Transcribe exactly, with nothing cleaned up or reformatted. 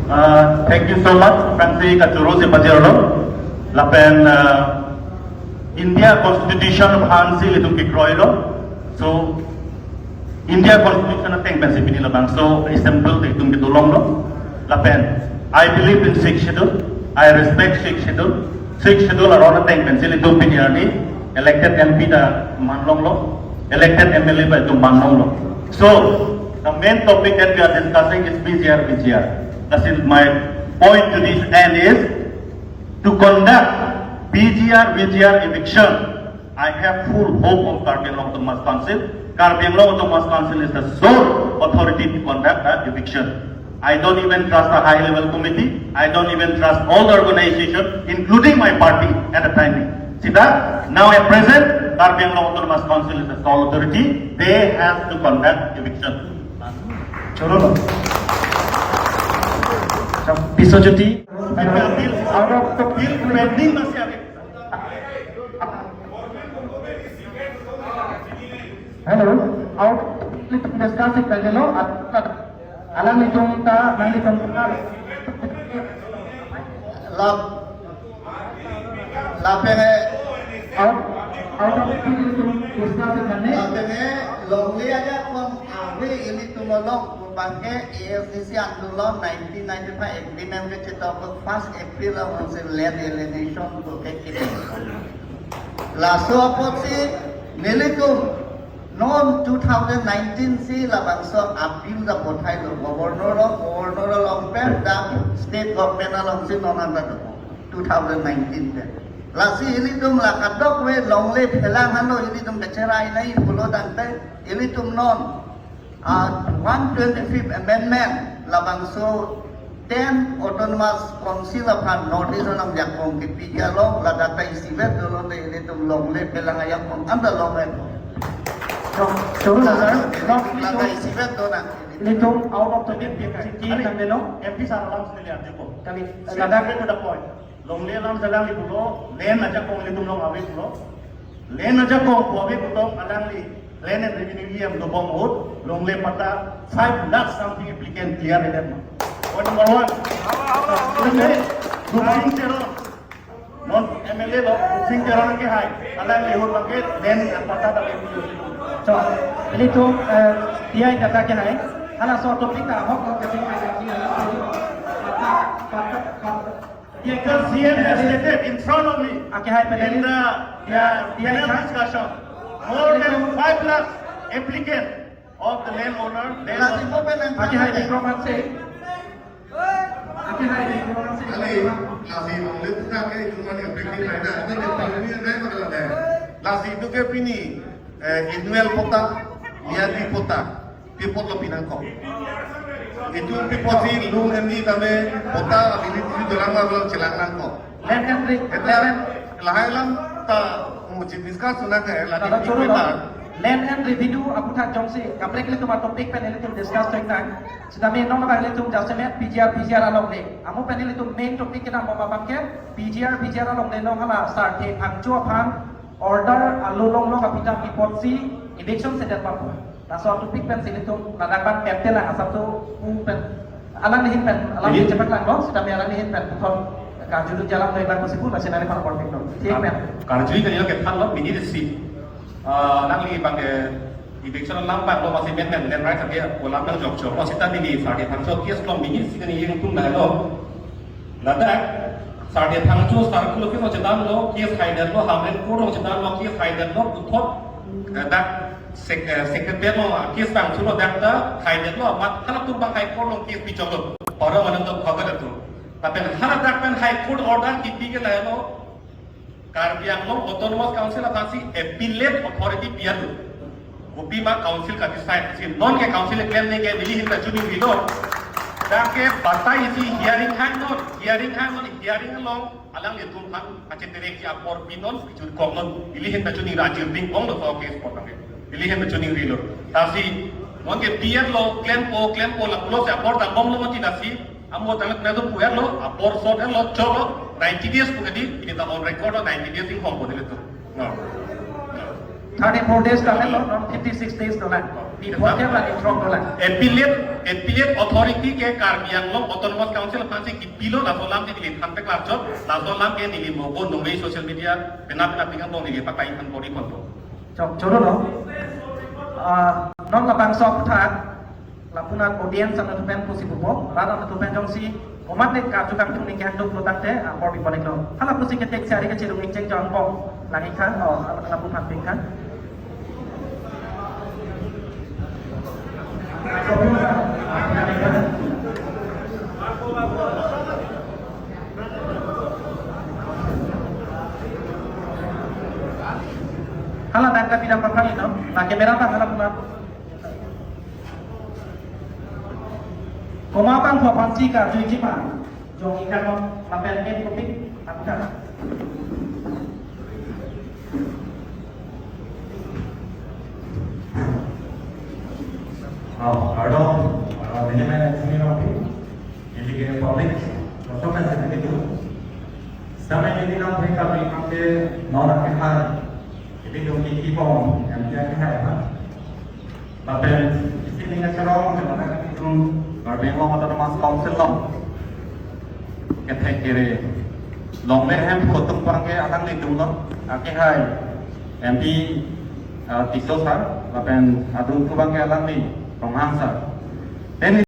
Uh, thank you so much, aphrangsi kachoro si pajirlo. Lapen uh, India Constitution aphansi ilitum kekroilo. So India Constitution ateng pensi pini labangso assembly te itum kedolonglo. Lapen I believe in Sixth Schedule. I respect Sixth Schedule. Sixth Schedule aron ateng pensi ilitum pini arni elected M P ta manlonglo, elected M L A ta itum manlonglo. So the main topic that we are discussing is P G R V G R. That is my point to this end is to conduct P G R V G R eviction. I have full hope on Karbi Anglong Autonomous Council. Karbi Anglong Autonomous Council is the sole authority to conduct the eviction. I don't even trust the high level committee. I don't even trust all the organization, including my party at the time. Sita, now at present, Karbi Anglong Autonomous Council is the sole authority. They have to conduct eviction. Choro lo. Biswajyoti. Appeal, out of the bill pending masih ada. Hello, out, please discuss it, hello, alanglitum ta, nanglitum ta. Lap, lapen, out, out of, please discuss it, nanglitum. Lapen longle ajakong ave ilitum along, bangke A S D C andolon nineteen ninety-five agreement kechetok first April along si land alienation ko ke kiti. Laso apotsi nelitum non two thousand nineteen si labangso appeal ta pathailo governor along, governor along pen dak state government alongsi non anta do two thousand nineteen pen. Lasi ilitum la kadokave longle phelang hano ilitum kecherai nai pulo tangte ilitum non ah, one twenty-fifth amendment labangso ten autonomous council aphan North East along jakong kepiji along ladak ta isivet dolo te ilitum longle phelang ajakong anta longle. Choro lo, sir. Ladak isivet do na. Ilitum out of the M P sir alam sendiri aja kok. Kami, straight to the point. Longle alam alangli pulo, land ajakong ilitum along ave pulo. Land ajakong pu ave putok alangli, Land and Revenue E M dobom ahut, longle patta five lakh something applicant clear-edetlo. Point number one. Rupsing Teron. Non M L A lo, Rupsing Teron kehai. Alangli ahut bangke land patta ta. So, ilitum, eh, T I Tata kehai. Halaso topic ta ahok ahok ke sing. Patta, patta, patta. Because C M has stated in front of me, akehai pen in the, uh, panel discussion, more than five lakh applicant of the landowner, they Lasi were mo pen akehai Bikram Hanse. Akehai Bikram Hanse. Ali, lasi longle puta ke itu mana applicant lain ada di Palmi ada mana ada. Lasi itu ke pini, eh, annual patta, yearly patta. Pi apot lo pinangkok. Itu pi apotsi lung eni tame patta ability dolang ma belum chelang nangkok. Land and re-, Eta land and lahai alam ta muji discuss nang ke, lati Tata choro lo. Land and revenue aputhak jongsi kaprek ilitum atopic pen ilitum discuss to iktang. Sitame non abang ilitum jasemet P G R V G R alongle. Amo pen ilitum main topic kedam bom abang ke P G R V G R alongle non hala Sarthe Phangcho aphan order along long kapita pi apotsi eviction sedet papo. Laso topic pensi ilitum ladak ban pepte lang asap tu pu pen. Alangli ahin pen, alangli Ini? Chepaklanglo, sitame alangli ahin pen puthot kajulu jalam lo iban kusipu, lasi nangli aphan apor pik lo. Sik pen. Karjui kan ilo kethan lo, minit isi. Ah, nangli bang ke eviction alam bang lo masih men men, land rights ake ulam nang jok jok. Oh, sita neli Sarthe Phangcho case lo minit isi kan ilitum dai lo. Ladak, Sarthe Phangcho circle office along chedamlo, case haidetlo, Hamren Court along chedamlo, case haidetlo, puthot, eh, dak sec-, eh, secretary along case bang chulo dak ta haidetlo, mat halatum bang High Court along case pichoklo, parang anam to khaga datu. Lapen haladak pen High Court order kipi ke lailo, Karbi Anglong Autonomous Council aphansi appellate authority piya do. Kopima council ka decide si non ke council keklem neke neli ahin ta chuning rilo. Dak ke batai isi hearing hang non, hearing hang non, hearing along alanglitum aphan kacheterek si apor pinon, pichun kong non, neli ahin ta chuning ra ajir ding ong lo so case pot nang ke. Neli ahin ta chuning rilo. Lasi non ke P F lo, klempo, klempo lapulo si apor dambom lo mati lasi. Amo tanglo kena tu puer lo, apor sot lo, cholo, ninety days pu kedi, ini ta on record lo, ninety days inghong pu neli tu. No. No. Thirty-four days ta lo, non fifty-six days dolang. Ipot ke bani throk dolang. Appellate, appellate authority ke Karbi Anglong Autonomous Council aphansi kipilo, laso alam ke neli thanpek larjot, laso alam ke neli mo ko nongle social media penap penap tingkang tong neli pakai than pori ponpo. Chok choro lo. Ah, non labangso aputhak, lapunat audience anatthu pen pusi pupo, rat anatthu pen jongsi komatne karju kangtung ningkan duk lo tangte, ah, apor bipon iklo. Hala pusi ketheksi ari kachirung ingcheng jongpo. Langik khan, oh, hala, hala pun hamping khan. Hala tangka tidak pakai no, pakai merah tang hala pun. Komat abang aphansi karjuji ma? Jong ikan non lapen ke topik apa? Oh, kardom, kardom, ini main sini nanti. Ini ke public, langsung kan sini itu. Sama ini nanti kami nanti nona ke hal. Ini dong kiki bom, yang dia ke hal, ha? Lapen isi ning kacharong, jangan itu Karbi Anglong Autonomous Council lo. Kethek kere. Longle hem kotum abang ke alanglitum lo. Akehai M P, uh, Tisso sir, lapen adungthu abang ke alangli Ronghang sir. Then